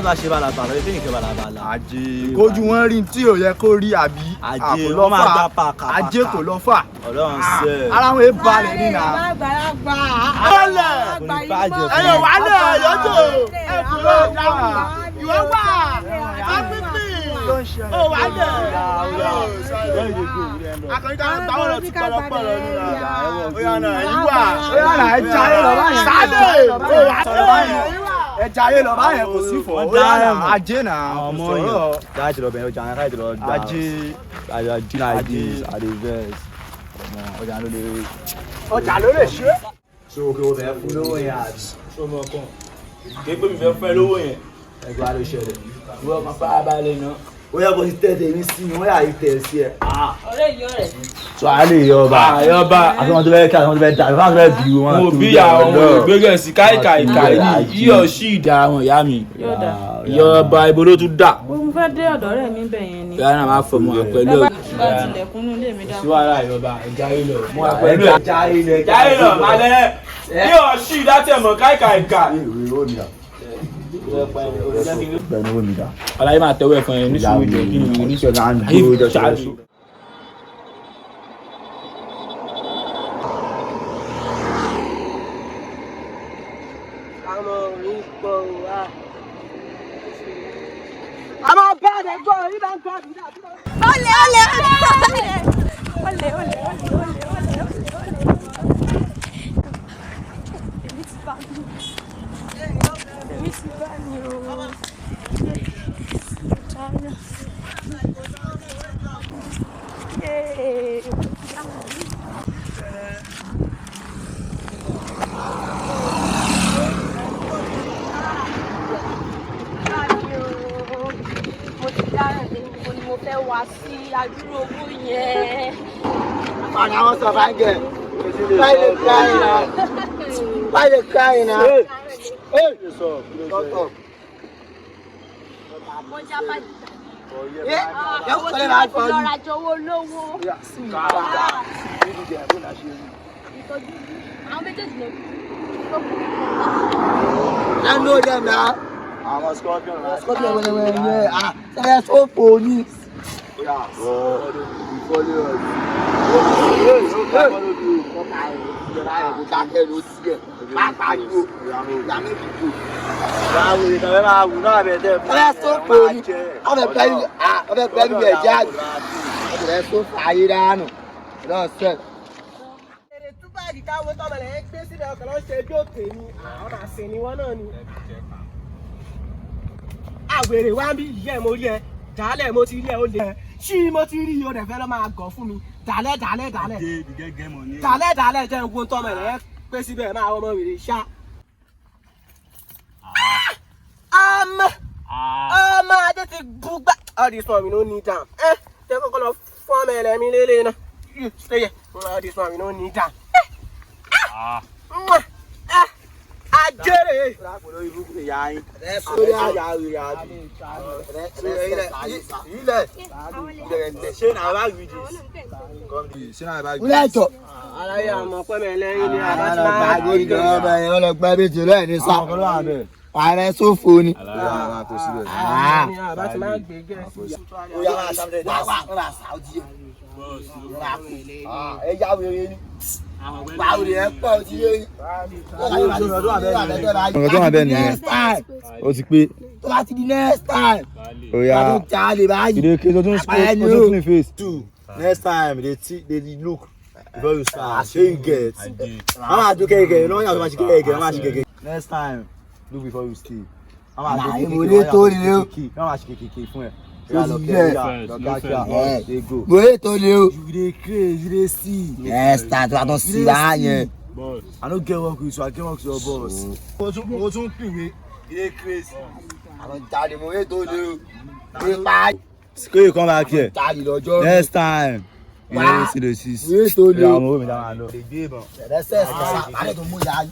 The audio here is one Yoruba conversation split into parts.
Àwọn tó a ṣe balabala, ebi nìkan balabala. Ajé kójú wọn rí tí ò yẹ kó rí àbí. Ajé, Kò lọ wọ́n máa fà. gbá pàkà pàkà. Ajé kò lọ fà. Ọlọ́run sẹ́. Ara wọn è balẹ̀ nínà. Àgbàlagbà. Wálẹ̀. Kò ní bàjẹ́ fún Ẹyọ yín. wálẹ̀ yọjọ́ ẹkùn ló wà. Ìwọ wà. Ápípì. Ó wálẹ̀. Akọni ká táwọn lọ ti pọlọpọlọ nínú. Ó yà náà ẹ̀yin wà. Ó yà náà, ẹ jayé lọ báyẹn. Sálẹ̀. Ó wà. Sọ̀rọ̀ báyẹn. Ẹ jayé lọ báyẹn, kò sí fọ̀. Wọ́n Ó yà dá náà, ẹ̀mọ̀. Ajé náà. Àwọn Kò ọmọ sọ̀rọ̀. yẹn. Dáàtì lọ bẹ̀rẹ̀ ọjà yẹn káyọ̀ lọ gbà. Ajé. Àjọ dínà ideas, àdè vex. Ọmọ ọjà ló lè. Ọjà ló lè ṣe. So kí o fẹ́ fún lówó yẹn àbí? Ṣé o mọ̀ kàn? Kí pé mi fẹ́ fún ẹ lówó yẹn. Ẹgbẹ́ wa ló ṣẹlẹ̀. Ìwọ kan fara balẹ̀ náà. Ó yẹ kó ti tẹ̀ tèmi sí mi, wọ́n yà á tẹ̀ sí ẹ. Ọ̀rẹ́ yìí ọ̀rẹ́. So a lè yọ ọba. Àyọba. Àti wọn tó fẹ́ kí àti wọn tó fẹ́ dà, àti wọn tó fẹ́ bí wọn. Mo bí àwọn ọmọ ìgbégẹ̀ sí káìkàìkàì ní yíyọ sí ìdá àwọn ìyá mi. Yóò dà. Ìyọba ibo ló tún dà. Mo fẹ́ dé ọ̀dọ̀ ọ̀rẹ́ mi bẹ̀ yẹn ni. Ìyá náà máa fọmọ pẹ̀lú Ẹ ẹ̀. bá tilẹ̀kùn inú ilé mi Sí dákun. wàhálà ìyọba ẹja yìí lọ. Mo wà pẹ̀lú ẹ̀. Jayé lọ. Jayé lọ malẹ̀. Yíyọ sí ìdá tẹ̀ mọ̀ káìkàìkà. Bẹ́ẹ̀ni owó mi dà. Aláyé máa tẹ́wọ́ ẹ̀fọn yẹn ní sùúrù jọ kí ni mi ní Ìṣọ̀lá ń dúró jọ Ṣáàjú. Olè olè olè olè olè olè olè olè olè. Èmi ti bá mi. Èmi ti bá mi o. Dáná. Yéé. Mo ti dáràn dé níbo ni mo fẹ́ wá sí adúrú owó yẹn. And I want to find girl. Why you crying now? Why you crying now? Hey! Talk, talk. Mo já bá Yeah, you call it out for you. lọ́ra jọ̀wọ́ lówó. Ìtọ́jú àwọn méjèèjì ló ló kú. I know them now. Àwọn scorpion. Scorpion wẹ́wẹ́ wẹ́ ah ṣẹlẹ̀ sófo ni. Follow us. Dákẹ́ ló sí ẹ̀, má pariwo, ìyá méjì kò. Báwo ni kàwé máa wù náà bẹ̀ tẹ́ fún Ṣẹlẹ̀ sófo ni, ọbẹ̀ pẹ̀lú ọbẹ̀ pẹ̀lú ẹ̀ jáde. Ṣẹlẹ̀ sófo ayé dànù, lọ́sẹ̀. Èrè túbàgì káwé tọmọ rẹ̀ ń gbé síbẹ̀ ọkàn ló ń ṣe bí òkè ni àwọn àṣẹ ni wọ́n náà ni. Àwèrè wá ń bí ìyá ẹ̀ mo rí ẹ, dàálẹ̀ mo ti rí ẹ ó lè. Ṣí mo ti rí o rẹ̀ fẹ́ lọ́ máa gọ̀ fún mi. Dàálẹ̀ dàálẹ̀ dàálẹ̀. Dàálẹ̀ dàálẹ̀ jẹ́ nǹkan tọmọ rẹ̀ ń gbé síbẹ̀ máa wọ́n mọ wèrè ṣá. Ọmọ ọmọ adé ti bú gbá. All this one we no need am. Ẹ jẹ́ kọ́kọ́ lọ fún ọmọ ẹlẹ́mi lélẹ̀ náà. Stay here. All this one we no need am. Ajere. Sórí àyà ilẹ̀ Ṣé náà bá gbìjì? Ṣé náà bá gbìjì? ilẹ̀ ẹ̀jọ̀. Aláyé àmọ́ pẹ́mẹ́ lẹ́yìn ni àbá ti Àwọn máa ọlọ́pàá gbé ọmọ yẹn ọlọ́pàá bí jùlọ ẹ̀ ní sá. Àwọn kan ló wà bẹ́ẹ̀. Ààrẹ sófo ni. Aláwọ̀ kò síbẹ̀. ní àbá ti máa gbé gẹ̀ẹ́sì. Ó yá máa sá wá wá wá Saudi. Ẹ yá wèrè ni. Wá wèrè ẹ pọ̀ ti yé yín. Nǹkan tó wà bẹ́ẹ̀ nìyẹn. Ó ti pé. Tó bá ti di next time. Ó yá. Wà á tún jalè báyìí. Ìdè kí o tún Àpárá ni o tún o. clean face. Two, next time they they look before you start, shey you get? Wọ́n máa dún kẹ́kẹ́ lọ́wọ́ yàtọ̀ máa ṣe kẹ́kẹ́, wọ́n máa ṣe kẹ́kẹ́. Next time, look before you steal. Wọ́n máa dún Àlàyé kékeré, mo lé wọ́n tó yà ni o. kékeré, wọ́n máa ṣe kékeré fún ẹ. Ó Lọ ti kẹ́ yẹ. lọ kíákíá, Ẹ. dey go. Mo lè tó ni o. You dey craze, you dey see. Next time tó bá tún sí báyẹn. I no get work with you, I get work with your boss. O tún pìwé, you dey craze. Àwọn jalè mo lè tó ni o. Pípa Kí come back here. jalè lọ́jọ́. Next time. You Wá. dey see the six. Mo lè tó ni o. Àwọn owó mi dáhùn àlọ́. Lè gbé ìbọn. Ẹ̀rẹ́sẹ̀ sá, àlẹ́ tó mú ìyá yìí.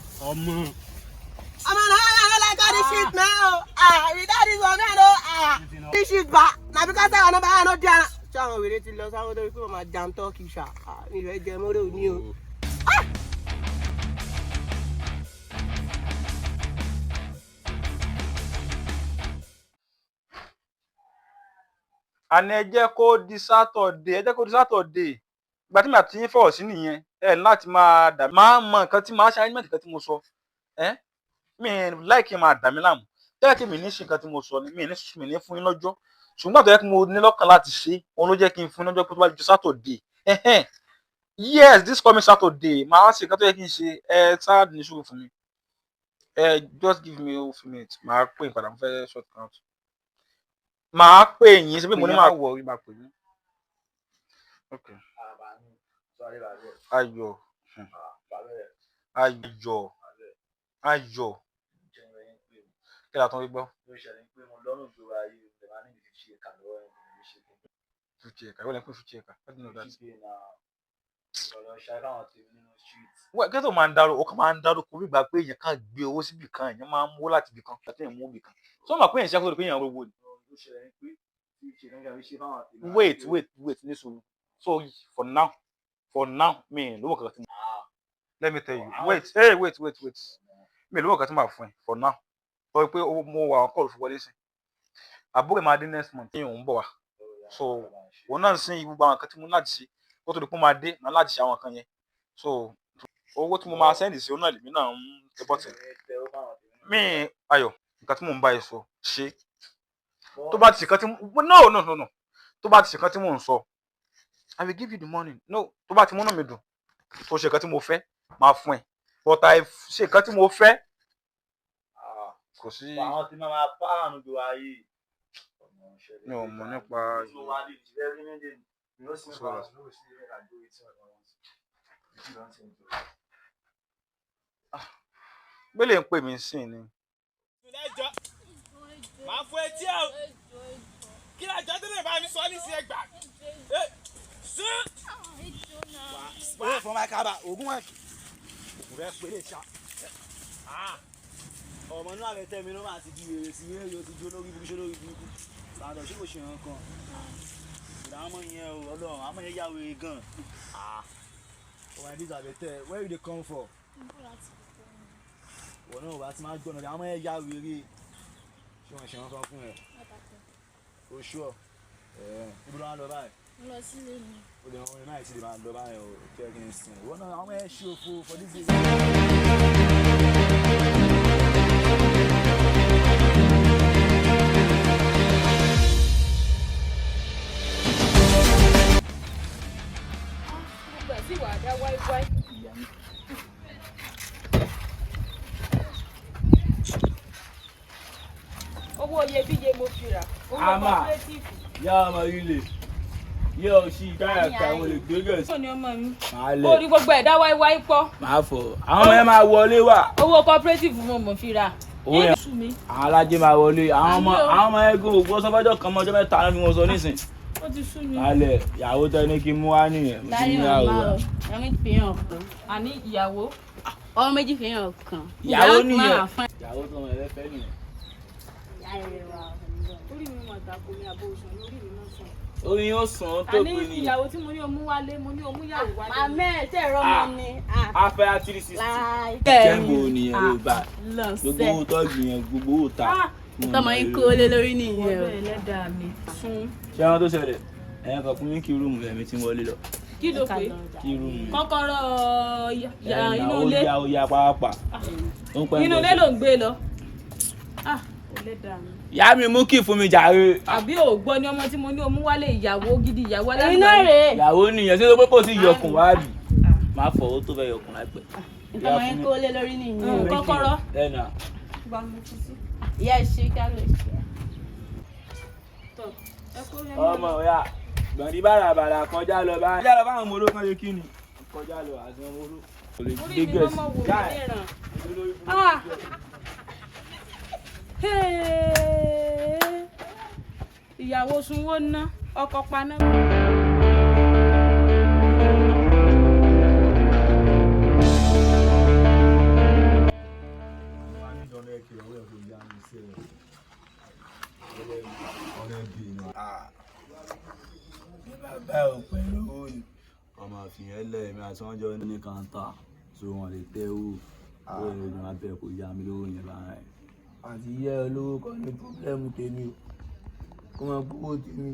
Ọmọ náà I no like all this shit now. Ah, without this one, man, no. Ah, this shit ba. Na because I no buy, I no dey. Ṣé àwọn wèrè ti lọ sáwọn tó rí pé wọ́n máa jam tọ́kì ṣá? Ah, mi ò fẹ́ jẹ mọ́rẹ́ òní o. Àní ẹ jẹ́ kó di Saturday, ẹ jẹ́ kó di Saturday. Ìgbà tí mi àti yín fọ̀rọ̀ sí nìyẹn, ẹ ní láti máa dà máa mọ nǹkan tí máa ṣe arrangement nǹkan tí mo sọ. Ẹ mi láìkí máa dà mí láàmú. Tẹ́lẹ̀ kí mi ní ṣe nǹkan tí mo sọ ni mi ní mi ní fún yín lọ́jọ́. Ṣùgbọ́n àtọ́jẹ́ kí mo ní lọ́kàn láti ṣe, òun ló jẹ́ kí n fún yín lọ́jọ́ pé tó bá di Saturday. Ẹhẹ́n. Yes, this coming Saturday, màá ṣe nǹkan tó yẹ kí n ṣe. Ẹ sáà ní sùúrù fún mi. Ẹ just give me a few minutes. Màá pè yín padà, mo fẹ́ short count. Màá pè yín, ṣe pé mo ní máa wọ̀ ọ́, máa pè yín. Okay. Ayọ̀, ayọ̀, ayọ̀. Kí la tún rí gbọ́? 50 acre. Wọ́n lè pín 50 acre. I didn't know that. Wọ́n kí tó máa ń dárò, ó kàn máa ń dárò kó bí ìgbà pé èèyàn kan gbé owó síbì kan, èèyàn máa ń mú láti ibì kan, àti èèyàn mú ibì kan. Sọ ma pé èèyàn ṣe àkóso pé èèyàn rówó ni. Wait, wait, wait, ní sùúrù. So for now, for now, mi ì lówó kankan tí mo. Let me tell you, wait, hey, wait, wait, wait. Mi ì lówó kankan tí màá fún ẹ for now. Sọ pé mo wà ọkọ̀ olùfowólé sí. Àbúrò máa dé next month. Ìyẹn òun bọ̀ wá. So òun náà ń sin gbogbo àwọn nǹkan tí mo ní láti ṣe kó tó di pé ó máa dé, màá láti ṣe àwọn nǹkan yẹn. So owó tí mo máa send sí òun náà lèmi náà ń tẹ bọ́tì. Mi Ayọ̀, nǹkan tí mò ń bá ẹ sọ ṣe. Tó bá ti ṣe nǹkan tí mo no no no no tó bá ti ṣe nǹkan tí mò ń sọ, I will give you the money. No, tó bá ti múnú mi dùn, tó ṣe nǹkan tí mo fẹ́, máa fún ẹ. But I ṣe nǹkan tí mo fẹ́. Kò sí. Àwọn tí máa máa pààrùn jù ayé. Mi ò mọ̀ nípa gbélé ń pè mí sí ni. Lẹ́jọ́ máa fọ etí ẹ o, kí lajọ tó lè bá mi sọ ní sí ẹgbàá sí. Owó fún ọmọ akaba, ògùn wọn. Ògùn rẹ péré ṣá. Ọmọ inú ààrẹ tẹ́mi ló máa ti di wèrè sí wèrè, ó ti jó lórí burúkú lórí burúkú. Sàdọ̀ ṣé kò ṣe nǹkan kan? Ìdá àwọn ọmọ yẹn o, Ọlọ́run, àwọn ọmọ yẹn yá wèrè gan. Ọmọ ìdíje àbẹ̀tẹ̀, where you dey come from? Wọ́n náà wàá ti máa gbọ́nà, àwọn ọmọ yẹn yá wèrè. Ṣé wọ́n ṣe nǹkan fún ẹ? O ṣọ́ ẹ̀ ibi ló wá lọ báyìí? Mo lọ sílé mi. O lè rán iná ìtìlẹ̀ máa lọ báyìí o, kí ẹ kí n sìn. Wọ́n náà àwọn ẹ̀ ṣe òfo for this day. Gbogbo ẹ̀ sì wà dá wáíwáí. Owó iyebíye mo fi rà. Owó Àmà. cooperative. Yá ọmọ ilé yóò ṣí káyà ká wọn lè gbé gẹ̀ẹ́sì. Ó ní ọmọ mi. Màá Ó lẹ̀ rí gbogbo ẹ̀ dá wáíwáí pọ̀. màá fọ̀, àwọn ọmọ yẹn máa wọlé wà. Owó cooperative mo mọ̀ fi rà. Owó yẹn Sú mi. àwọn alájẹ máa wọlé, àwọn ọmọ Àmì o. àwọn ọmọ yẹn gún ògbó sọfọjọ kan mọjọ mẹ́ta náà fi wọn sọ nísìn. Ó ti sú mi. Màá lẹ̀ ìyàwó tẹ ní kí n mú wá nìyẹn, mo ti mú Láyé ìyàwó ọ̀ma wá. o, ẹ̀rín fi hàn kan. Àní ìyàwó. Ọmọ méjì fi hàn kan. Ìyàwó nìyẹn. Máa fún ẹ. Ìyàwó tó wọn ẹ fẹ́ nìyẹn. Ìyá rẹ̀ wà orí mi mọ̀ tako mi àbò òsàn lórí mi mọ̀ sàn. Orin yóò sàn án tó Àní pé ni. ìyàwó tí mo ní o mú wálé, mo ní o mú yàwó wálé. Màmá ẹ̀ tẹ̀ ẹ̀rọ mọ́ ni. Afẹ́ 360. Láì. Jẹ́ǹbò nìyẹn ló bá. Lọ́sẹ̀. Gbogbo owó tọ́jú yẹn, gbogbo owó ta. Tọmọ yín kó lé lórí nìyẹn o. Ọbẹ̀ ẹlẹ́dàá mi. Sun. Ṣé àwọn tó ṣẹlẹ̀? Ẹ̀yàn kan fún mi kí rúùmù rẹ̀ mi ti wọlé lọ. Kí ló pé? Kí rúùmù rẹ̀. Kọ́kọ́rọ́ inú ilé. Ó yá ó yá pàápàá. Ó ń pẹ́ ń Inú bọ̀ ilé sí. ló ń gbé lọ. Ah, ẹlẹ́dàá mi. Ìyá mi mú kí fún mi jàre. Àbí ò gbọ́ ni ọmọ tí mo ní o mú wálé ìyàwó gidi ìyàwó Èmi náà rèé. Ìyàwó nìyẹn ṣé tó pé kò sí yọkùn wá bì. Má fọ owó tó fẹ́ yọkùn láìpẹ́. Tọmọ yín kó lé lórí nìyẹn o. Kọ́kọ́rọ́. Ẹnà. Ìyá ẹ̀ ṣe ká ló ṣe. Tọ̀, ẹ kó rẹ́ Ọmọ ọ̀yà gbọ̀ndí bàràbàrà kọjá lọ bá. Kọjá lọ báwọn ọmọ olókan ṣe kí ni? Kọjá lọ àti ọmọ olókan. Orí mi lọ́mọ wò mí níran. Ah! Hey! Ìyàwó sunwó ná, ọkọ paná. Bàbá ò pẹ̀lú owó ni. Ọmọ àfihàn lẹ̀ mi àti wọn jọ ní kàńtà, so wọn lè tẹ́ owó. Owó yẹn ló máa bẹ̀ kó yá mi lówó yẹn báyìí. Àti yẹ olówó kan ní pọ́blẹ́mù tèmi o. Kó máa gbówó tèmi.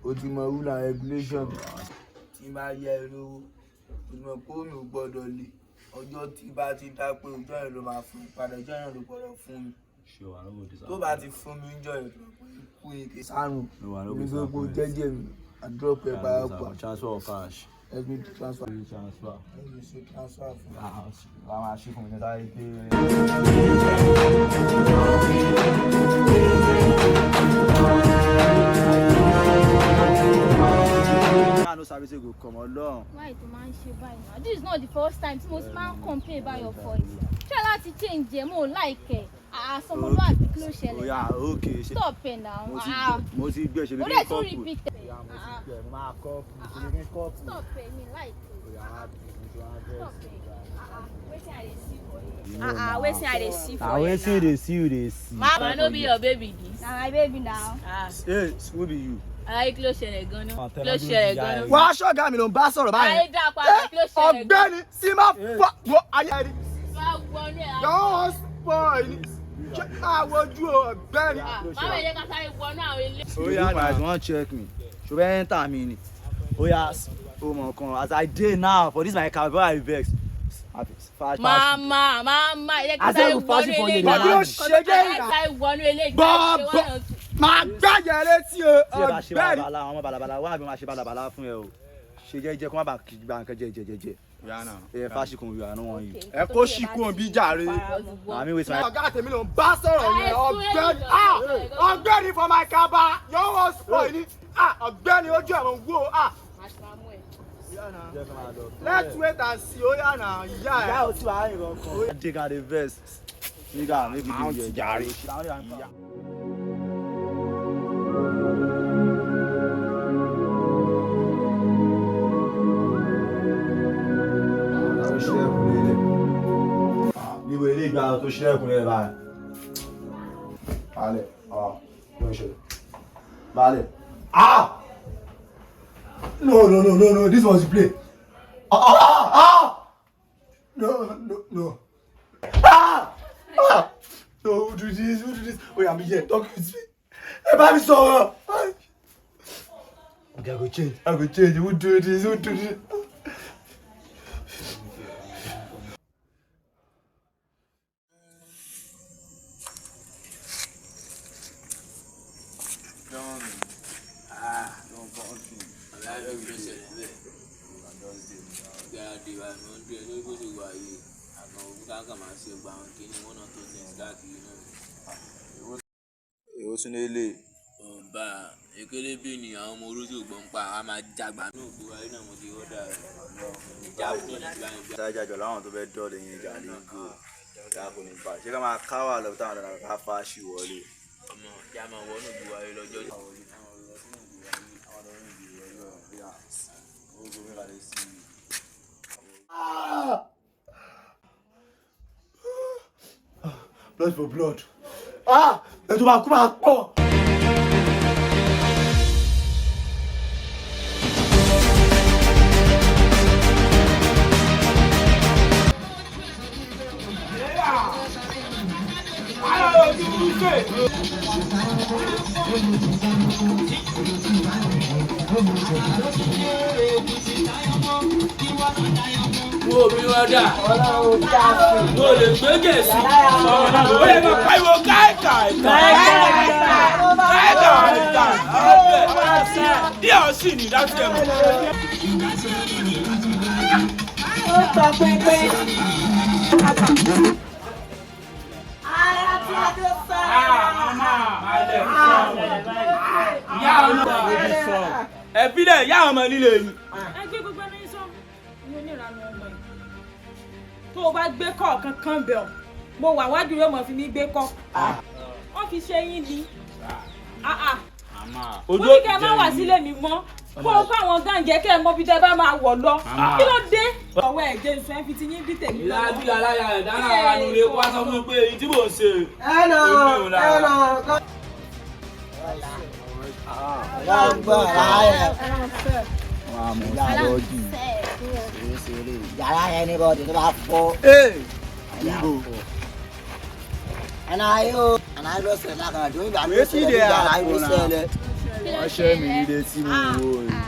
O ti mọ rule and regulation. Tí n bá yá ẹ lówó, o ti mọ̀ pé mi ò gbọ́dọ̀ lè. Ọjọ́ tí bá ti dá pé ọjọ́ yẹn ló máa fún mi padà, ọjọ́ yẹn ló gbọ́dọ̀ fún mi. Tó bá ti fún mi níjọ́ yẹn, kú ni kì í sárùn. Èmi fẹ́ kó jẹ́jẹ́ mi, I drop ẹ pàápàá. Transfer of cash. Let me transfer. Transfer. Let me ṣe transfer fún mi. Wàá máa ṣe fún mi ní sáré pé. I no sabi say go come Ọlọ́run. Why tó máa ń ṣe báyìí now? This is not the first time tí mo ti máa ń complain about your voice. Try láti change ẹ̀, mo ò like ẹ̀. Àsọmọlúwàbí kí ló ṣẹlẹ̀? Oya okay ṣe. Stop ẹ̀ now. Mo ti gbé ṣe bí Ó kí dẹ̀ n tún kọ́pù. repeat ẹ̀. Oya mo ti gbé mo máa kọ́pù ṣe bí kí n kọ́pù. Stop ẹ̀, mi like ẹ̀. Stop ẹ̀. Wetin I dey see for here? Ah, wetin I dey see for Na here? wetin you dey see you dey see. Mama no be your baby this. Na my baby now. Ah, Hey, who be you? aláyé kí ló ṣẹlẹ̀ gan-an? Kí ló ṣẹlẹ̀ gan-an? Wàá ṣọ́gà mi ló ń bá sọ̀rọ̀ báyìí. Ayé dá padà kí ló ṣẹlẹ̀ gan-an? Ọ̀gbẹ́ni sí máa fọ́ wo ayé ẹni. Wá wọnú ẹ̀. Yọ̀ọ́ spoil ni. Ṣé máa wojú o ọ̀gbẹ́ni? Mama ẹ jẹ́ ká sáré wọnú àwọn ilé. Oya na you wan check me. Ṣo fẹ́ enter mi ni? Oya o mọ̀ kan as I dey now for this my car before I vex. Mama mama ẹ jẹ́ ká sáré wọnú ilé. Wọ́n ló ṣe jẹ́ ìrà. Sáré wọnú ilé. Bọ́ọ̀bọ̀ máa gbàyẹ̀ létí o Tí ẹ bá ṣe ọ̀gbẹ́ni. balabala àwọn balabala wà bí wọ́n ṣe balabala fún ẹ o. Ṣe jẹ́jẹ́ kó má bàa gba nǹkan jẹ jẹ jẹ. Ẹ fásikun you are no one you. Ẹ kó ṣìkú òbí jàre. Na me waste my. Ọ̀gá tèmi ló ń bá sọ̀rọ̀ yẹn ọ̀gbẹ́ni. Ah ọ̀gbẹ́ni for my kaba yọ̀ọ́ spoil ni. Ah ọ̀gbẹ́ni ojú àwọn wo ah. Let's wait and see oya na ìyá ẹ. Ìyá ò tí wàá yìnbọn kan. Take out the vest. Nigga, make we dey here jàre. Tó ṣílẹ̀kùn lélẹ̀. Níbo ilé ìgbà tó ṣílẹ̀kùn lélẹ̀ báyìí? Balẹ̀, ah, ló ń ṣẹlẹ̀. Balẹ̀. Ah! No no no no no this was the play. Ah ah ah! No no no. Ah! Ah! No who do this who do this? Oya mi here talk with me. Ẹ bá mi sọ̀rọ̀. Okay I go change I go change who do this who do this? Èwo tún lélẹ̀? Ọba ekelebe ni àwọn ọmọ olóṣèlú gbọ́n pa a máa jàgbá náà gbogbo ayé náà mo ti rọ́dà rẹ̀ ìjà fún ìjọba ìgbà. Sáájà jọ láwọn tó fẹ́ dọ́ọ̀lù yẹn ìjà lè go. Ìyá kò ní bá. Ṣé ká máa káwà lọ táwọn ọ̀dọ́ ká fáṣì wọlé? Ọmọ ìjà máa wọnú gbogbo ayé lọ́jọ́. Ah! Blood for blood. Ah! Ẹ tó máa kú máa pọ̀. Wo mi wọ́n dà. Mo lè gbé gẹ̀ẹ́sì. Ó yẹ kó pariwo káìkàì. Káìkàì. Díẹ̀ ọ̀sìn ni láti ẹ̀mú. Ó sọ pínpín. Ara tí a tó sọ. Ìyá ọmọ ẹ̀bílẹ̀ ìyá ọmọ líle yìí. Ẹ gbé gbogbo ẹni sọ ní onírànú ọmọ yìí. Tó o bá gbé kọ́ kankan bẹ̀ ọ́, mo wà wájú yóò mọ̀ fi mí gbé kọ́. Wọ́n fi ṣe yín ni. Mo ní kẹ́ ẹ má wá sílé mi mọ́. Kó o fáwọn gáǹgẹ́ kẹ́ ẹ mọ bí tẹ́ bá máa wọ̀ lọ. Kí ló dé? Ọwọ́ ẹ̀ jẹ́ nsọ ẹ fi ti yín bí tèmi lọ́wọ́. Ìlàbí aláya rẹ̀ dáná ara nu lè wá sọ fún mi pé èyí tí mò ń ṣe. Ẹ nà ẹ nà. Yàrá anybody tó bá fọ́. Ibo. Ẹnà ayé o. Ẹnà ayé ló ṣẹlẹ̀ lákàrà tó ìgbà ló Wetin ṣẹlẹ̀ dey nígbà ayé ló happen now? ṣẹlẹ̀. Wọ́n ṣẹ́ mi nílé tí mo wò yìí.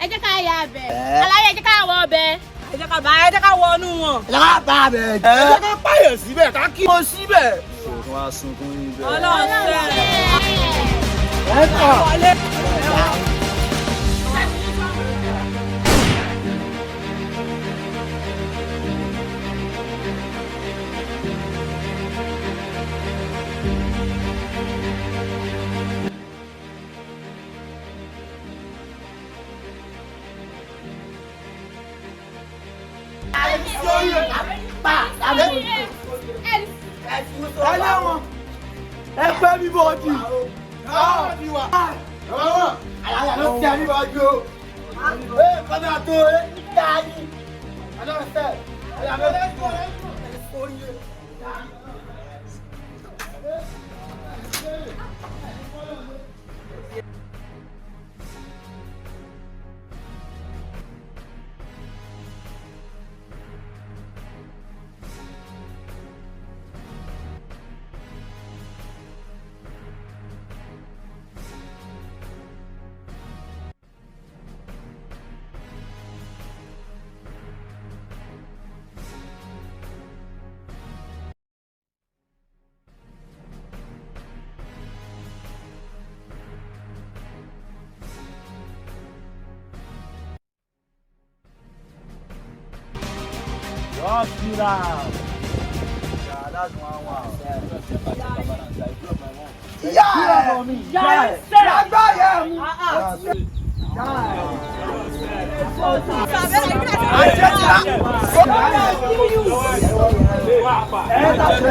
Ẹ jẹ́ ká ya abẹ. Aláyé ẹ jẹ́ ká wọ ọbẹ̀. Ẹ jẹ́ ká bá ẹ jẹ́ ká wọ inú wọn. Ẹ jẹ́ ká bá abẹ. Ẹ jẹ́ ká pààyàn síbẹ̀ ká kí wọn síbẹ̀. Ṣòkun wá sunkún níbẹ̀. Ọlọ́run fẹ́. Ẹ kà. Ẹ pẹ́ mi bọ́ọ̀dì. Àyà ló ti àmì bọ́ọ̀dì o. Ẹ kọ́ni àtò ẹ dáyé. Àlọ́ sẹ́, àyà ló ti orí ẹ. Rock it out. Yeah, that's one wow. Yeah! Yeah!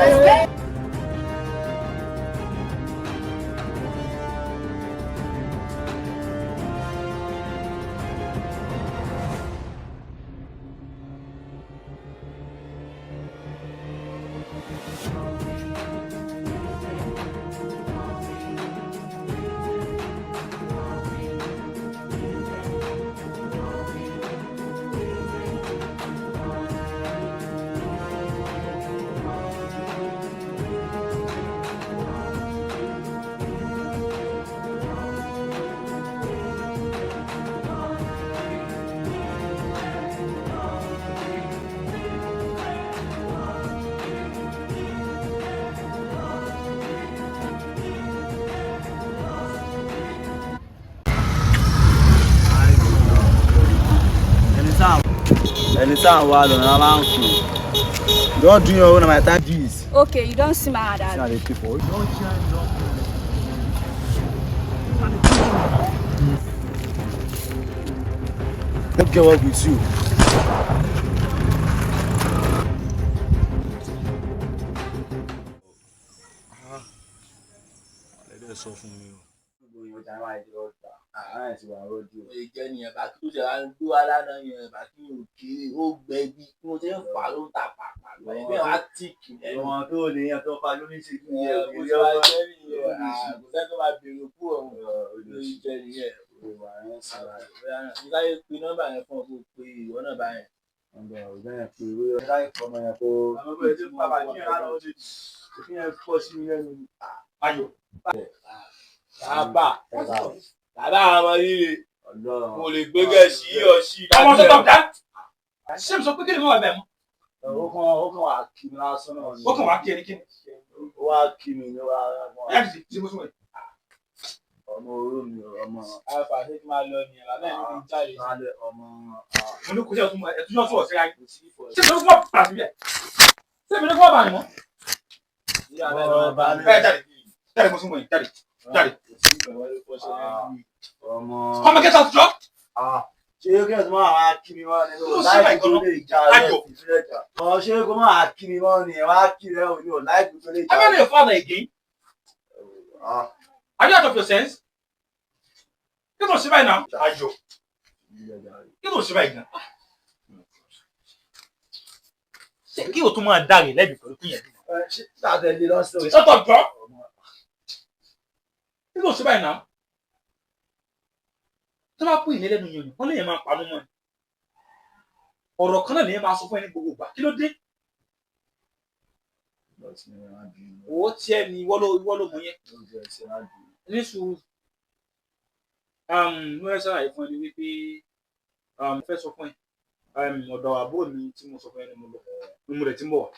Yeah! Ẹni tá à ń wá lọ́nà máa ń kú. Don do your own na my time this. Okay, you don see my hand. See how they pay for. Don't get work with you. Àlẹ́ sọ fún mi o. Ìjẹ́ nìyẹn bá kí ó ṣe wá ń gbé wá lánàá yẹn bá kí ó kéré ó gbẹ bí kí wọ́n ṣe ń fà ló ń ta pàpà lọ ẹgbẹ́ wa tì kì lẹ́nu. Ọmọ tó lè yẹn tó pa ló ní ṣe kí Ẹ kò ṣe wá jẹ́ nìyẹn kò sẹ́ni tó máa bèrè kú ọ̀hún lórí jẹ́ nìyẹn. Mo sáré pe nọ́mbà yẹn fún ọ kó pe ìwọ náà bá yẹn. Ayọ̀. Bàbá bàbá àwọn ọmọ líle mo lè gbé gẹ̀ẹ́sì yíyọ sí i. Ọmọ tó tọ̀ dá. Ṣé mi sọ pé kí ni mo wà bẹ́ẹ̀ mọ́? Ó kàn wá kí mi lásán náà ni. Ó kàn wá kí ẹni kí ni? Ó wá kí mi ní wá. Ẹ ti ṣe mo súnmọ́ yìí. Ọmọ oró mi ọmọ. Alfa ṣé kí máa lọ nìyẹn bàbá ẹ̀ ní kí n jáde. Ọmọ. Mo ní kò sí ẹ̀tún ẹ̀tún yọ̀ sọ̀rọ̀ síra yìí. Ṣé mi ní kó má bà síbẹ̀? Ṣé mi ní kó má bà ní mọ́? Ẹ jáde jáde mo súnmọ́ yìí jáde jáde. Ọmọ kẹta jọ. Ṣé kí ẹ tó máa wá kí mi mọ́ ni? Ló ṣe báyìí Láìpẹ́ tó gan-an. lè jà rẹ̀ ìfilẹ̀ jà. Ọ̀ ṣé kó máa kí mi mọ́ ni? Ẹ wá kí rẹ̀ òní ò láìpẹ́ tó lè jà. Am I not your father again? Are you out of your sense? Kí ló ṣe báyìí náà? Ayọ̀. Kí ló ṣe báyìí gan? Ṣé kí o tún máa dáre lẹ́bi pẹ̀lú kí yẹn? Ṣé tàtẹ̀lé lọ́sọ̀? Shut up, bro. Kí ló ṣe báyìí náà? Tó bá kú ìní lẹ́nu yẹn, wọ́n lè yẹn máa panu mọ́ ẹ. Ọ̀rọ̀ kan náà lè yẹn máa sọ fún ẹni gbogbo ìgbà. Kí ló dé? Owó tiẹ̀ ni ìwọ ló mọ̀ yẹn. Ní sùúrù. Mo fẹ́ ṣàlàyé fún ẹ ní wípé mo fẹ́ sọ fún ẹ, ọ̀dọ̀ àbúrò mi tí mo sọ fún ẹ ni mo lọ, ni mo rẹ̀ ti ń bọ̀ wá.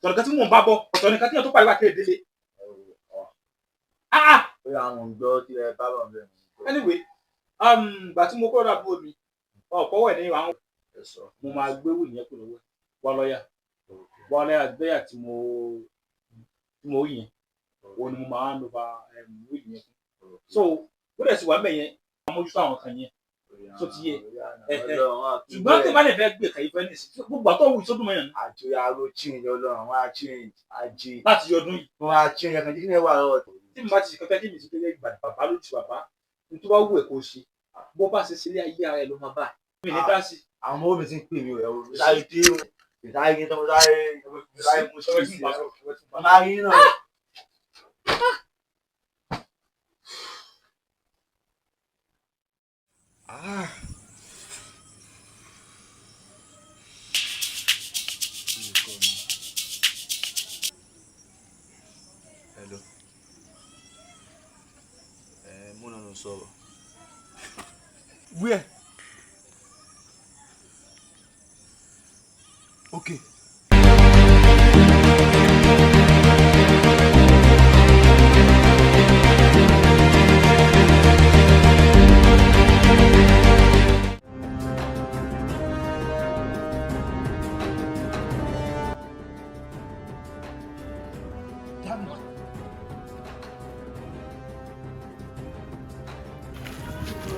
Ọ̀tọ̀ nìkan tí mò ń bá bọ̀, ọ̀tọ̀ nìkan tí yẹn tó pariwo àti èdèlé. Ó yà àwọn gbọ́ kí ẹ bá bọ̀ bẹ́ẹ̀. Anyway, ìgbà tí mo kọ́ ọ̀dọ̀ àbúrò mi, ọ̀pọ̀ wẹ̀ ní àwọn mo máa gbé wù yẹn kúrò lọ́wọ́ wá lọ́yà. Wá lọ́yà bẹ́yà tí mo rí yẹn, òun ni mo máa ń lo ba wíìlì yẹn fún. So, ó dẹ̀ sì wà mẹ́yẹn, àmójútó àwọn kan yẹn tó ti yé. Ṣùgbọ́n tí bá lè fẹ́ gbé kàyí fẹ́ ní ìsìn, gbogbo àtọ́ wù sódùn mọ́yàn ní. Àjọyọ̀ aró change ọlọ́run, wọ́n á change ajé. Láti ọdún yìí. Wọ́n á change ẹ̀kan jí kí ni ẹ wà lọ́wọ́. Tí mo bá ti ṣe kankan tí mi ti gbé bàbá lójú bàbá, ní tó bá wù ẹ̀ kó ṣe, bó bá ṣe sílé ayé ara ẹ̀ ló máa bá. Mi ní dá sí. Àwọn ọmọ mi ti ń pè mí o, sáré dé o, sáré kí n tó sáré sáré mú sí i. Màá rí náà. Hello. Mo náà ló sọ̀rọ̀. Where? Okay.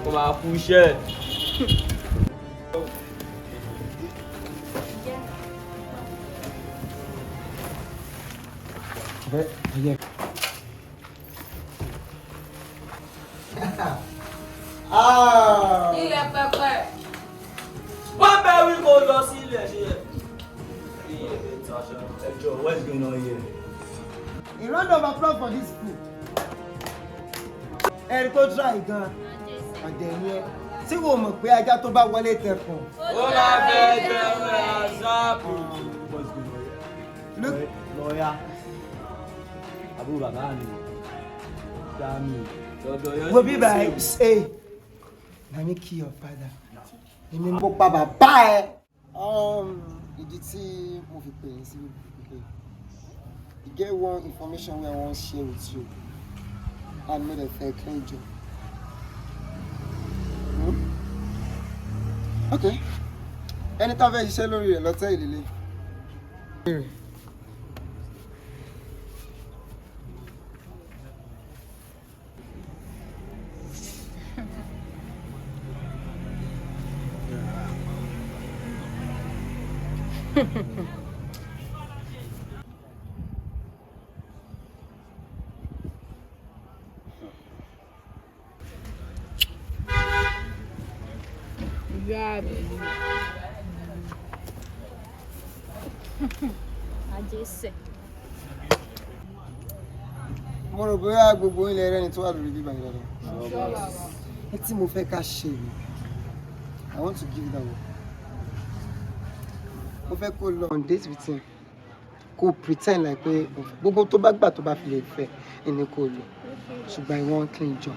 Kó máa kú iṣẹ́. Ilẹ̀ pẹpẹ. Wọ́n bẹ wí kó lọ sí ilẹ̀ ṣe yẹ. Ẹjọ́, what's going on here? A round of applause for this food. Ẹ̀rí tó dry gan. Ọ̀dẹ̀ ni ẹ. Tí wo mọ̀ pé ajá tó bá wọlé tẹkùn. Ó máa fẹ́ jẹun àzáàpù. What's going on here? Lọ́yà. Àbúrò bàbá mi. Dami. Wo bí báyìí ṣe. Na me kill your father. Èmi mo pa bàbá ẹ. Ìdí tí mo fi pè yín sí pé you get one information wey I wan share with you and mo dey fẹ́ clean job. Okay. Ẹni tá a fẹ́ ṣiṣẹ́ lórí rẹ̀ lọ́tẹ̀ ìlélẹ̀. Ajé. Mo rò bóyá gbogbo ilẹ̀ rẹ́ni tó wà lórí bíbá yìí dáadáa. Ní tí mo fẹ́ ká ṣe ni, I want to give that one. Mo fẹ́ kó lọ on date with him. Kó pretend like pé gbogbo tó bá gbà tó bá fi lè fẹ́ ẹni kó lọ. Ṣùgbọ́n I want clean job.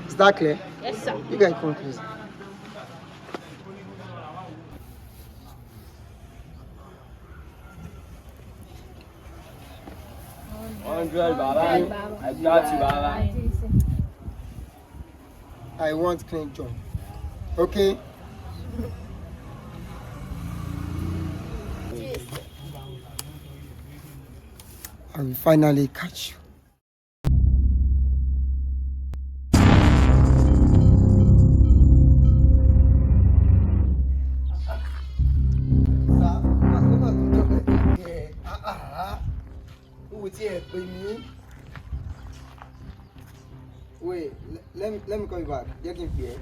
Is that clear? Yes, sir. You guys come closer. Hundred baba, I got you baba. I want clean job. Okay? I will finally catch you. Wait, let me call you back. Jẹ́ kí n pè ẹ́.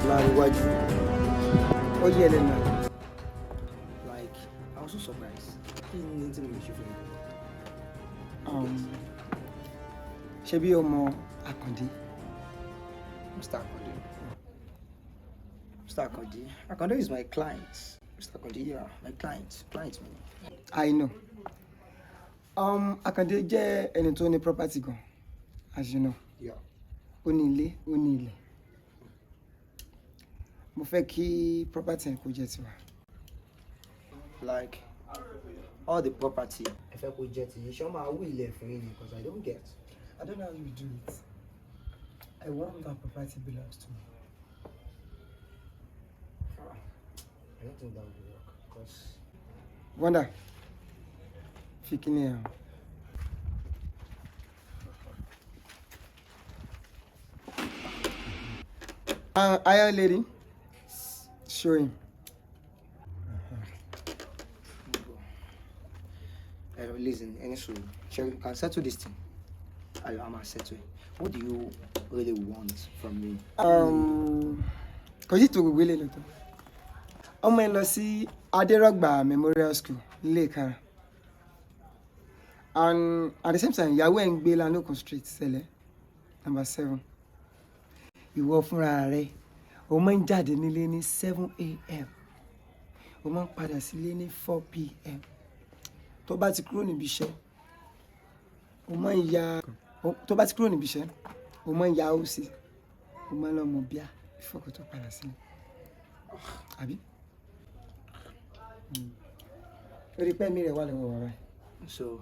Láàrin iwájú, ó yẹ ẹ lẹ́nu àná. Like, I was so surprised. Kí ni tí mo lè ṣe fún yín? Ṣé bí ọmọ Àkàndé? Mr. Akande. Mr. Akande. Akande is my client. Mr. Akande, yeah, my client. Client mi. I know. Àkàndé jẹ́ ẹni tó ní property gan, as you know. Yeah. Ó ní ilé, ó ní ilẹ̀. Mo fẹ́ kí property yẹn kó jẹ́ tiwa. Like all the property. Ẹ fẹ́ kó jẹ́ tiyín, ṣé wọ́n máa wí ilẹ̀ fún yín ni? Because I don't get. I don't know how you do it. I want that property belongs to me. I don't think that will work because Wonder, fi kíní ẹ̀ hàn. Iron lady, show him. Listen, any so Sherry, you can settle this thing. I'm gonna settle it. What do you really want from me? Kò sí tó gbogbo eléyìí lọ́tọ̀. Ọmọ ẹ lọ sí Adérọ̀gbà Memorial School nílé Ìkara. And at the same time, ìyàwó ẹ̀ ń gbé Lanokun Street, Sẹ̀lẹ̀, number 7. Ìwọ fúnra rẹ̀, o máa ń jáde nílé ní 7 a.m. O máa ń padà sílé ní 4 p.m. Tó bá ti kúrò níbi iṣẹ́, o máa ń ya tó bá ti kúrò níbi iṣẹ́, o máa ń ya ó sí, o máa ń lọ mọ bíà ìfọkàn tó padà sílé. Àbí? Ó rí pé ẹ̀mí rẹ̀ wà lọ́wọ́ wa báyìí. So,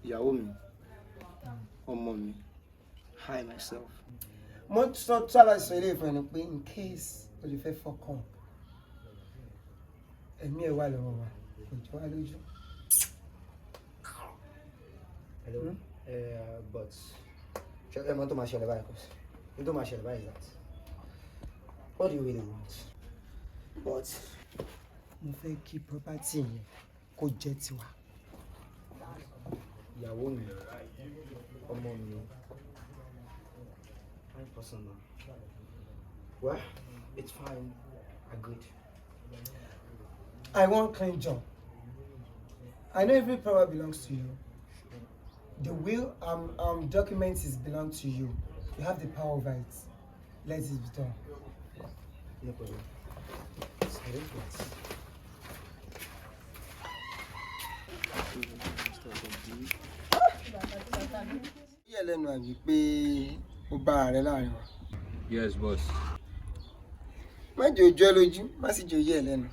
ìyàwó mi, ọmọ mi, I myself. Mo sọ sábà sọ ilé ìfọ̀ ẹni pé in case o lè fẹ́ fọkàn, ẹ̀mí ẹ̀ wà lọ́wọ́ wa, kò jọ wá lójú. Hello. But ṣé ẹ mọ̀ tó máa ṣẹlẹ̀ báyìí kọ́sì? Ní tó máa ṣẹlẹ̀ báyìí is that what do you really want? But mo fẹ́ kí property yẹn kó jẹ́ tiwa. Ìyàwó mi, ọmọ mi, fine person now. Well, it's fine. Agreed. I want clean job. I know every power belongs to you. The will documents is belong to you. You have the power over it. Let it be done. No problem. I don't get. Yẹ̀ lẹ́nu àbí pé ó bá ààrẹ láàrin wa. Yes, boss. Má jẹ́ ojú ẹ lójú, má sì jẹ́ oyé ẹ lẹ́nu.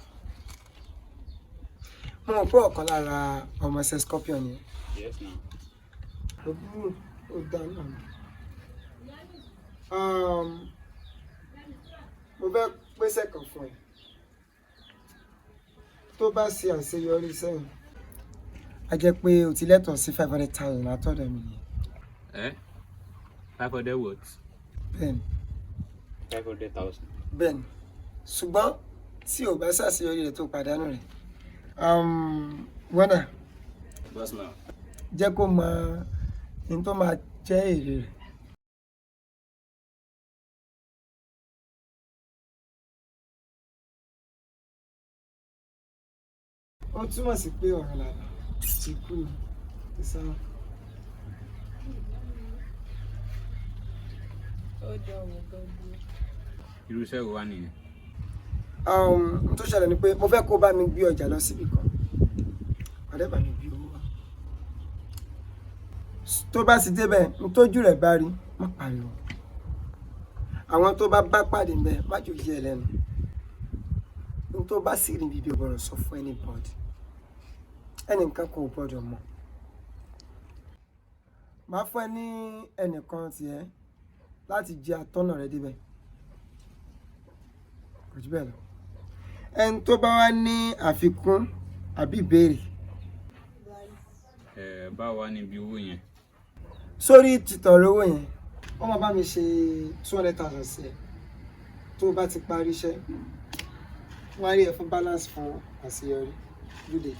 Mo mọ̀ pé ọ̀kan lára ọmọ ẹsẹ̀ Scorpion ni. Yes, ma'am. Òbúrò ó dá náà. Mo fẹ́ pèsè kan fún ẹ. Tó bá ṣe àṣeyọrí sẹ́yìn, a jẹ́ pé o ti lẹ́tọ̀ọ́ sí 500,000 látọ̀dọ̀ mi nìyẹn. Eh? 500 what? Bẹ́ẹ̀ni. 500,000. Bẹ́ẹ̀ni, ṣùgbọ́n tí o bá ṣàṣeyọrí rẹ̀ tó pàdánù rẹ̀. Wọ́nà. Boss now. Jẹ́ kó mọ ohun tó máa jẹ́ èrè rẹ̀. Ó túmọ̀ sí pé ọ̀rọ̀ làlà ti kú ni ìsára. Irú iṣẹ́ wo wá nìyẹn? Ohun tó ṣẹlẹ̀ ni pé mo fẹ́ kó bá mi gbé ọjà lọ síbì kan. Ọ̀rẹ́ bá mi gbé owó wá. Tó bá sì débẹ̀, n tójú rẹ̀ bá rí, má pariwo. Àwọn tó bá bá pàdé ń bẹ, má jò yí ẹ lẹ́nu. N tó bá sì rí bíbí, o gbọ́dọ̀ sọ fún anybody. Ẹnìkan kò gbọ́dọ̀ mọ̀. Màá fún ẹ ní ẹnìkan tiẹ̀ láti jẹ́ atọ́nà rẹ débẹ̀. Kò jù bẹ́ẹ̀ lọ. Ẹni tó bá wá ní àfikún àbí ìbéèrè. Ẹ báwo wá níbi owó yẹn? Sórí títọ̀rọ̀ owó yẹn, wọ́n máa bá mi ṣe 200,000 sí ẹ. Tó o bá ti parí iṣẹ́, wọ́n á rí ẹ fún balance fún àṣeyọrí. Good day.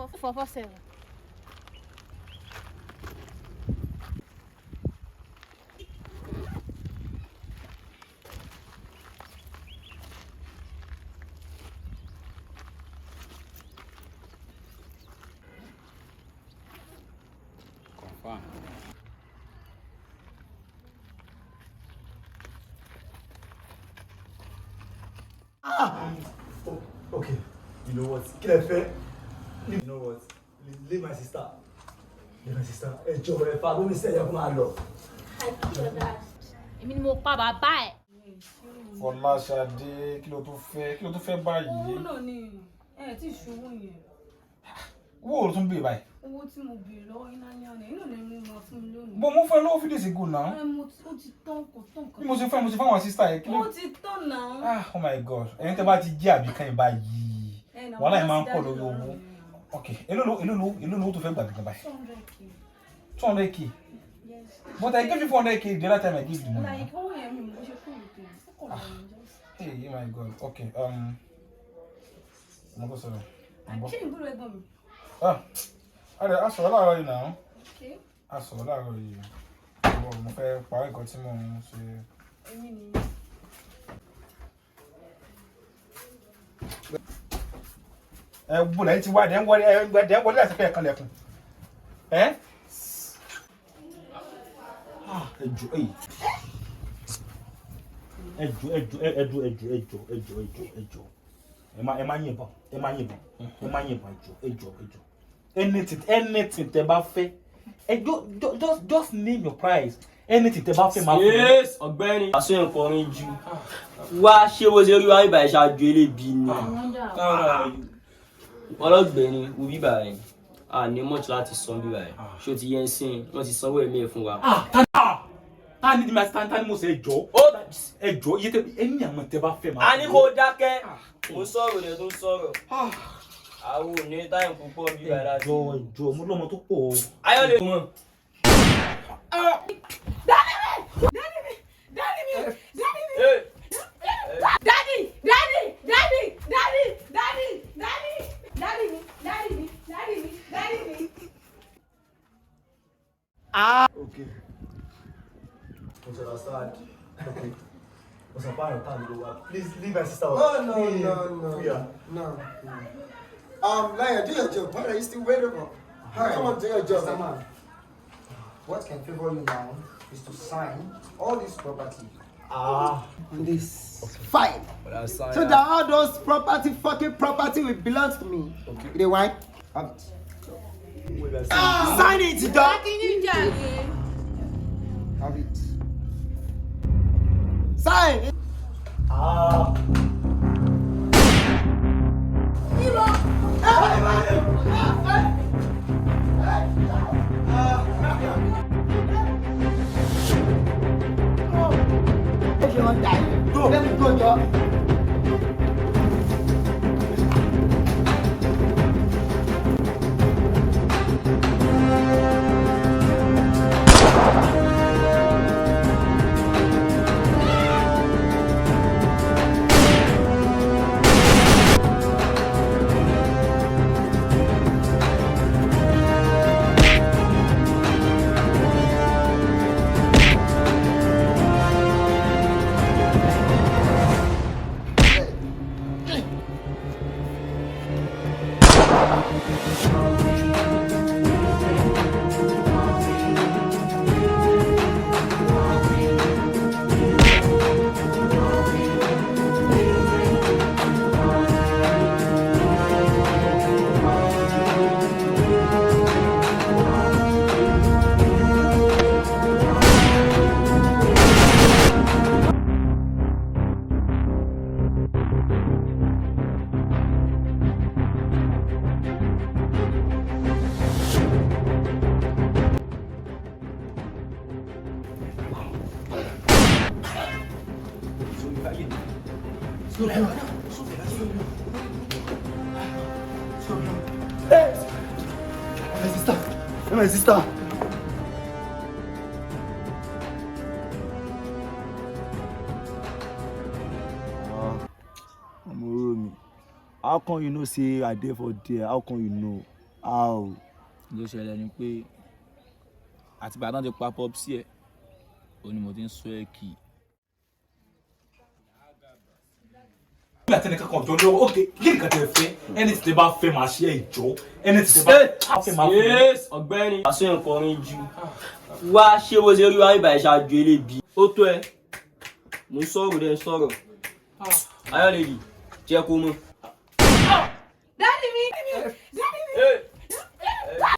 4 4 4 7. Confirm. Ah! Oh, okay. You know what? Kí lẹ fẹ́? You know what? Leave my sister. Leave my sister. Ẹ jọ̀ọ́, ẹ fa gómìnà sẹ́yìn kó máa lọ. Èmi ni mo pa bàbá ẹ̀. Fọláṣadé, kí ló tún fẹ́? Kí ló tún fẹ́ báyìí? Owó náà ni ẹ tí ì ṣòwò yẹn. Owó ò tún béèrè báyìí? Owó tí mo béèrè lọ́wọ́ yín lálẹ́ àná, inú ni mo máa fún mi lónìí. Bó mo fẹ́ lówó 3 days ago náà. Ẹ mo ó ti tán, kò tán nǹkan. Bí mo ṣe fẹ́, mo ṣe fáwọn sister yẹn, kí ló. Ó ti tán náà. Ah, oh my God, ẹ̀yin tẹ́ bá ti jẹ́ àbíkán yìí báyìí, Ẹ nà, wàhálà yìí máa ń wọ́n ti pọ̀ dájú lórí lọ́rọ̀ owó. mi. Ok, èló lówó tó fẹ́ gbà gangan báyìí? 200K. 200K? Yes. But I gave you 400K the other time I gave you the money. Like, owó yẹn mi mo ṣe fún mi tó ó kọ̀ lọ́wọ́ just. Hey, oh my God, okay, mo kò sọ̀rọ̀. Mo ń bọ̀. Ṣé ìbúrò ẹ̀gbọ́n mi? Ah, a sọ̀rọ̀ láàárọ̀ yìí náà. Okay. A sọ̀rọ̀ láàárọ̀ yìí. Mo fẹ́ parí nǹkan tí mò ń ṣe. Èmi nìyẹn. Ẹ wo lẹ́yìn tí wá dẹ̀ ń wọlé, ẹ dẹ̀ ń wọlé láti pẹ́ ẹ̀kan lẹ̀kùn. Ẹ ẹ jọ, ẹ ẹ jọ, ẹ jọ, ẹ jọ, ẹ jọ, ẹ jọ, ẹ jọ, ẹ jọ, ẹ jọ, ẹ má yìnbọn, ẹ má yìnbọn, ẹ má yìnbọn, ẹ jọ, ẹ jọ, ẹ jọ. Anything, anything tẹ́ bá fẹ́, ẹ jọ, just name your price. Anything tẹ́ bá fẹ́, máa fún yín. Yes, ọ̀gbẹ́ni. Àṣọ yẹn kọrin ju. Wá, ṣé bó ṣe rí wa ibà ìṣáájú elébi ni? Ọlọ́gbẹ́ni, wo bíbà ẹ̀. A ní much láti san bíbà ẹ̀. Ṣé o ti yẹn sìn? Wọ́n ti sanwó ẹ̀mí ẹ̀ fún wa. Ta ni ta ni mo ṣe? Ẹ jọ, ẹ jọ, iye tẹ ẹni àmọ́ tẹ́ bá fẹ́, máa A ní kó dákẹ́. Mo sọ̀rọ̀ rẹ̀ tó ń sọ̀rọ̀. Àwọn ò ní time púpọ̀ bíbà ẹ̀ láti. Jọ, ẹ jọ, mo lọ́mọ tó pọ̀ o. Ayọ̀ lè mọ̀. Daddy mi! Daddy mi! Daddy mi! Daddy mi! Daddy! Daddy! Daddy! Daddy! Daddy! Daddy! Daddy mi! Daddy mi! Daddy mi! Daddy mi! Ah! Okay. Mo ti understand. Okay. Mo sọ fún àrùn táàmì ló wá. Please leave my sister. Oh, no, Please. no, no. Yeah. No. Lion, do your job. What are you still waiting for? Come on, do your job. Mr. Man, what can favor you now is to sign all this property. Ah. On this file. So that all those property, fucking property will belong to me. Okay. You dey whine? Have it. Sign it, dog. Have it. Sign. Ah. Go. Let me go, dog. Hey! My sister! My sister! Ọmọ oró mi, how come you know say I dey for there? How come you know? How? Ló ṣẹlẹ̀ ni pé àtìgbà tán ti pa popsi ẹ̀, ó ní mo ti ń sọ ẹ́ kì í. Nígbà tí ẹnìkan kan jọ lọ́wọ́, ok, kí nìkan tẹ fẹ́, ẹni tí tẹ bá fẹ́ máa ṣe ìjọ, ẹni tí tẹ bá fẹ́ máa fẹ́. Yes, ọ̀gbẹ́ni. Àṣọ yẹn kọrin ju. Wá ṣé bó ṣe rí wá ibà ìṣáájú elébi. Ó tó ẹ. Mo ń sọ̀rọ̀ dẹ́ sọ̀rọ̀. Ayọ̀lẹ́dì, jẹ́ kó mọ̀. Daddy mi! Daddy mi! Daddy!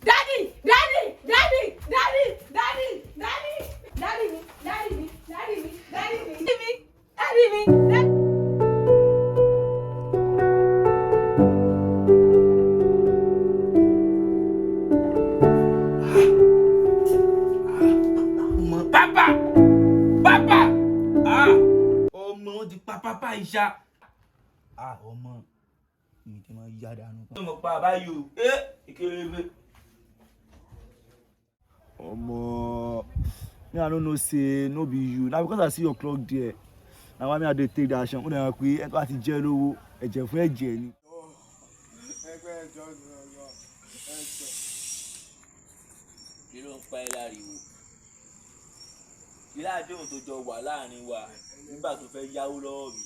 Daddy! Daddy! Daddy! Daddy! Daddy! Daddy mi! Daddy mi! Daddy mi! Daddy mi! Daddy mi! Daddy mi! Daddy. Pápá! Pápá! Ọmọ wọn ti pa pápá ìṣá. Ọmọ mi ti máa yá dànù. Ọmọ pa báyìí o, ìkéré. Omo, me I no know say no be you. Na because I see your clock there. Na why me I dey take that action. Ó dẹ̀ pé ẹ tó bá ti jẹ́ lówó, ẹ̀jẹ̀ fún ẹ̀jẹ̀ ni. Ẹgbẹ́ ẹjọ́ ni ọ̀yọ́ ẹjọ́. Kí ló ń pa ẹ́ láriwo? Kí ládéhùn tó jọ wà láàrin wa nígbà tó fẹ́ yáwó lọ́wọ́ mi?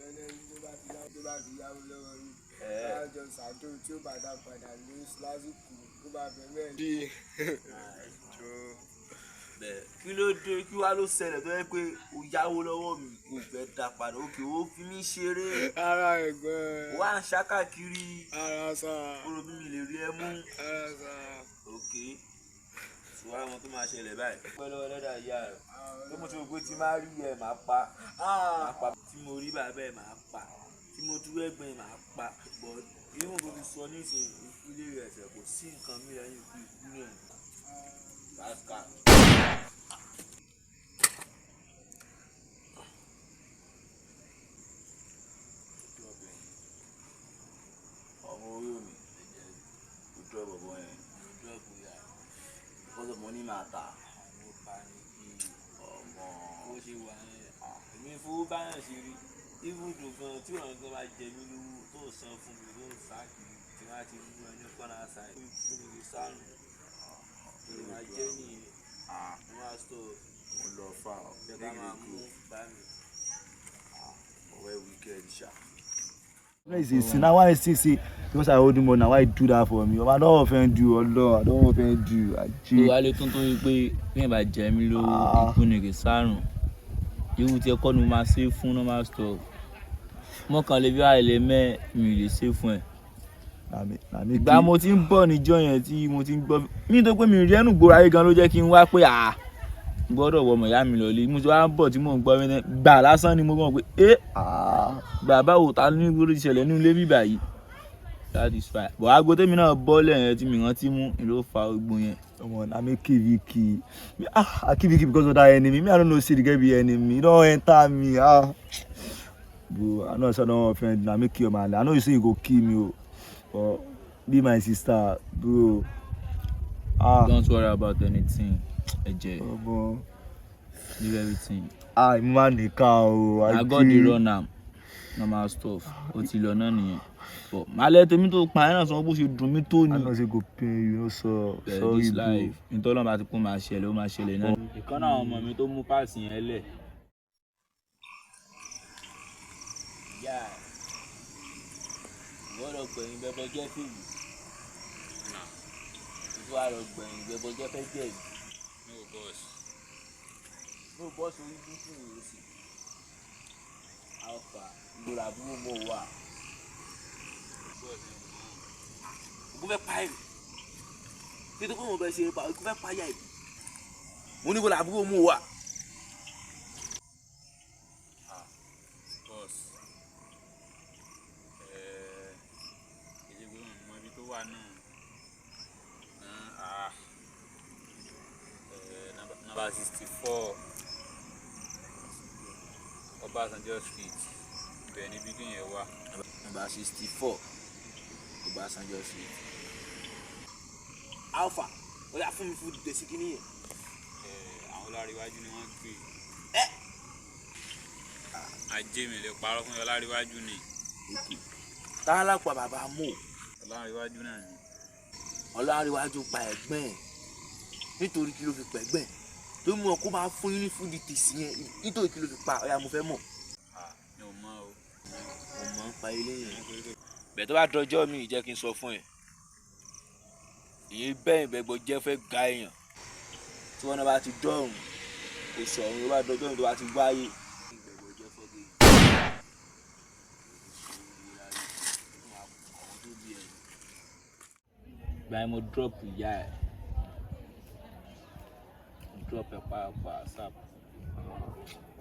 Ẹni tó bá ti yáwó tó bá ti yáwó lọ́wọ́ yìí. Lájọ ṣàdó tí ó bá dá padà ní lásìkò tó bá fẹ́ mẹ́rin. Bẹ́ẹ̀ kí ló dé, kí wá ló ṣẹlẹ̀ tó yẹ pé o yáwó lọ́wọ́ mi kò fẹ́ dá padà, òkè ó fi mí ṣeré. Ara ẹ̀gbọ́n. Ó wá ń ṣá káàkiri. Ara sá. Ó rò bí mi lè rí ẹ mú. Ara sá. Òkè ṣùgbọ́n àwọn tó máa ṣẹlẹ̀ báyìí. Pẹ̀lú ọlọ́dà ìyá rẹ̀ tó mo ti rò pé tí máa rí ẹ máa pa, máa pa, tí mo rí bàbá ẹ máa pa, tí mo dúró ẹ̀gbọ́n ẹ máa pa, but irú tó ti sọ nísìnyí ìkúlé rẹ̀ ẹ̀sẹ̀ kò sí nǹkan mi lẹ́yìn ikú ikú náà. Kàkà. Ọmọ orí mi, o drop bọ̀bọ̀ yẹn. Mo drop ya. Because of money matter. Mo pa ní kí ọmọ. Bó ṣe wà yẹn, èmi fowó báyọ̀ ṣe rí. Even though gan tí ọ̀rọ̀ gan bá jẹ mí lówó tó san fún mi tó ń sá kiri tí wọ́n á ti mú ẹni kọ́nà sáì. Fún mi lè sánù. Èmi máa jẹ́ nìyẹn. Mo máa sọ. Mo lọ fà ọ́. Jẹ́ ká máa mú bá mi. Ọ̀wẹ́ wicked ṣá. No, it's a sin. Now why I say because I hold money, now why you do that for me? I don't offend you, Allah. I don't offend you. Ó wá lé tuntun yìí pé bí ẹ bá jẹ mí lówó ikú ni kì í sárùn. Irú tí ẹ kọ́ ni mo máa ṣe fún normal stuff. Mọ́kàn lè bí àìlè mẹ́ mi lè ṣe fún ẹ. Ìgbà mo ti ń bọ̀ níjọ́ yẹn tí mo ti ń gbọ́ mi tó pé mi rí ẹnu gbòòrò ayé gan ló jẹ́ kí n wá pé à gbọ́dọ̀ wọ ọmọ ìyá mi lọ́lé. Mo ti wá ń bọ̀ tí mò ń gbọ́ mi gbà lásán ni mo mọ̀ pé ẹ́ gbà báwo ta ní gbọ́dọ̀ ṣẹlẹ̀ nínú ilé bíbà yìí. That is fine. But aago tèmi náà bọ́lẹ̀ yẹn tí mi rántí mú ni ló fa ogbó yẹn. Omo, na me kiviki. I kiviki because of that enemy. Me, I don't know say the girl be enemy. You don't enter me. Bro, I know I don't offend. Na me kill man. I know you say you go kill me, oh. But be my sister, bro. Don't worry about anything, Eje. Omo. Leave everything. Man, the cow. I got the run am. Normal stuff. Ó ti lọ náà nìyẹn. But màálẹ̀ tèmi tó pa ẹ́ náà sọ bó ṣe dùn mí tó ni. I know say go pain you, no so sorry this bro. life. Nítorí ọlọ́run bá ti kú máa ṣẹlẹ̀, ó máa ṣẹlẹ̀ náà. Ìkan náà àwọn ọmọ mi tó mú páàsì yẹn lẹ̀. Ìyá ẹ̀ ìwọ lọ gbẹ̀yìn bẹ́bọ jẹ́ fèmí. Ìwọ lọ gbẹ̀yìn bẹ́bọ jẹ́ fẹ́ jẹ́ mi. No boss. No boss orí búkú ni o sì. Alpha ìgbòrò àbúrò mọ̀ wá. Ogun fẹ́ pa èrè. Kí tó kó mo bẹ ṣe pa ogun fẹ́ pa ya èrè. Mo ní kó làbúrò mú wa. Boss. Èyí gbé wọn mọ ibi tó wà náà. Number 64 Ọbásanjọ́ Street. Ibẹ̀ ni bídùn yẹn wà. Number 64 Ọbásanjọ́ Street. Alpha, ó yá fún mi fún dèsí kínní yẹn. Àwọn Ọláríwájú ni wọ́n gbé. Ajé mi lè parọ́ fún Ọláríwájú ni. Tálá pa bàbá mò. Ọláríwájú náà ni. Ọlárẹ̀wájú pa ẹ̀gbọ́n ẹ̀ nítorí kí ló fi pẹ̀gbọ́n ẹ̀ tó mú ọ kó máa fún yín ní full details yẹn, nítorí kí ló fi pa? Ọ̀yà, mo fẹ́ mọ̀. Mi ò mọ̀ o. Mo mọ̀ ń pa ilé yẹn. Bẹ́ẹ̀ tó bá dọjọ́ mi, jẹ́ kí n sọ fún ẹ, ìyẹn bẹ́ẹ̀ ìbẹ́gbọ́ jẹ́ fẹ́ ga èèyàn tí wọ́n náà bá ti dọ̀rùn, kò sọ̀rùn, tó bá dọjọ́ mi tó bá ti wáyé. Ìbẹ́gbọ́ jẹ́ fọ́gẹ́ yìí. Gba ẹ, mo drop ìyá ẹ, mo drop ẹ pàápàá sap.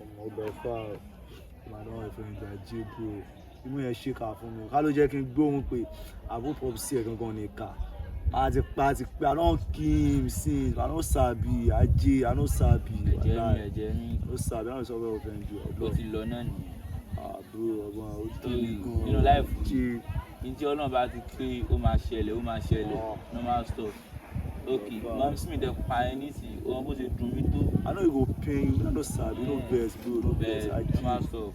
Ọmọ ọlọ fà ọ, màá náà ìfẹ́ ìgbà jí bro. Imú yẹn ṣèkà fún mi, ká ló jẹ́ kí n gbóhùn pé àbó popsi ẹ̀ gangan ní ìka a ti pa ti pé. I don kill him since. I no sabi ajé, I no sabi. Ẹ̀jẹ̀ mi, ẹ̀jẹ̀ mi. I no sabi, I no sọ pé o fẹ́ ju Ó ti lọ náà nìyẹn. Àbúrò ọgbọ́n ó tó Torí gan. nínú life ní tí Ọlọ́run bá ti pé ó máa ṣẹlẹ̀, ó máa ṣẹlẹ̀, normal stuff. Ok, mummy mi dẹ̀ pa ẹ nísìnyí, ọmọ bó ṣe dùn mí tó. I know e go pain you. I no sabi, no vex bro, no vex. Bẹ́ẹ̀, Ajé. normal stuff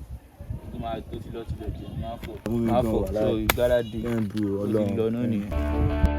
tó máa tó ti lọ, ti lọ jẹ, máa fọ Mú mi máa gan fọ wàhálà. So you gotta do Thank bro, ó ti Ọlọ́run. lọ náà nìyẹn.